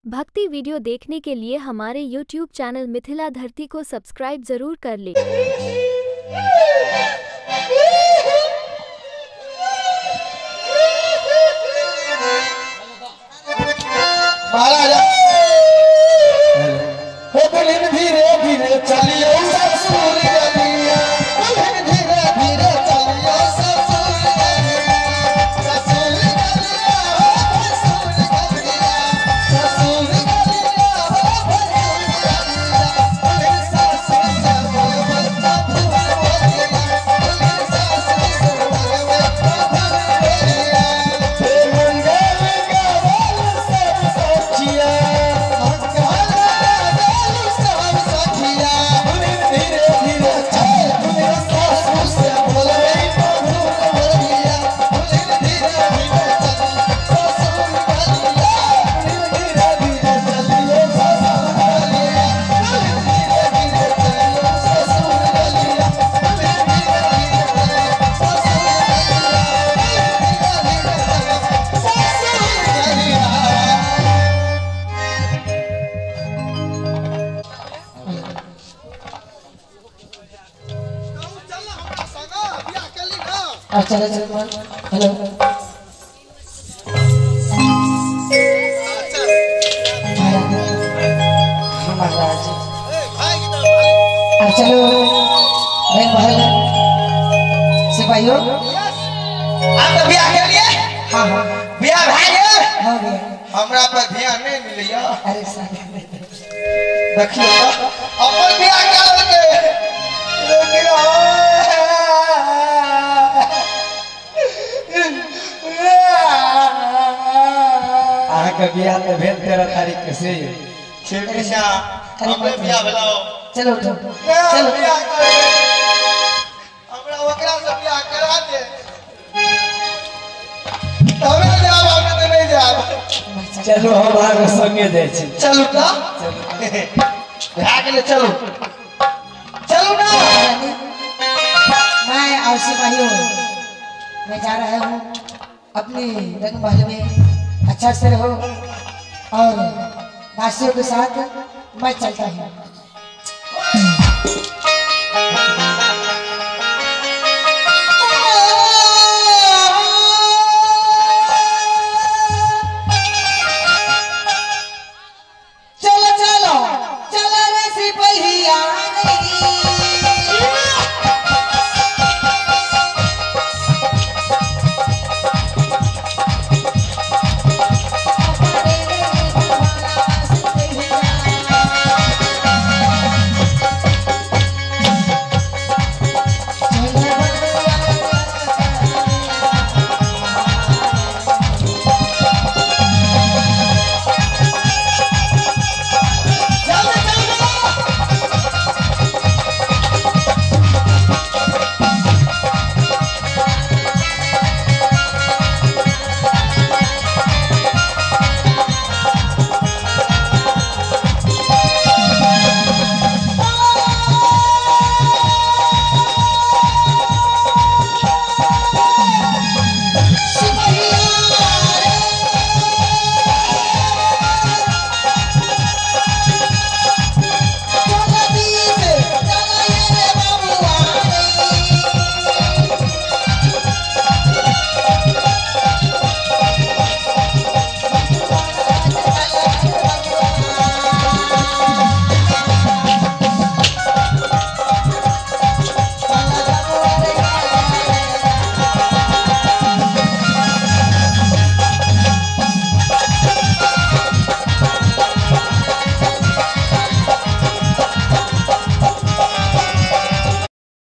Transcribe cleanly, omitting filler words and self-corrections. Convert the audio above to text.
भक्ति वीडियो देखने के लिए हमारे YouTube channel Mithila धरती को सब्सक्राइब जरूर कर ले। महाराजा हो दुल्हन धीरे धीरे चलियो ससुर गलिया, दुल्हन धीरे धीरे चलियो ससुर गलिया, ससुर गलिया ससुर गलिया, ससुर गलिया ससुर गलिया, दुल्हन ससुर से बोलबे गलिया, दुल्हन ससुर से बोलबे गलिया। हे मंगल गावल सब सखिया, चलो चलो हेलो महाराज, अब चलो सिपाहियों, आप तो बियाह के लिए? हाँ हाँ बियाह भए गेल? हाँ भैया। हमरा पर ध्यान नहीं मिलैया। अरे साले देखियो अपन बियाह कर लेलकै। अहाँके बियाह तऽ भेल 13 तारीख के से। हमरे बियाह भेलौ। चलो उठो चलो बियाह कर, हमरा ओकरा से बियाह करा दे तबे जाब, हम तऽ नहीं जाब। चलू हम अहाँके संगे जाइ छी। चलू तऽ भए गेलै, चलू चलू ना। मैं और सिपाहियों मैं जा रहा हूँ अपने रंग महल में, अच्छा से रहो और दासियों के साथ मैं चलता हूँ।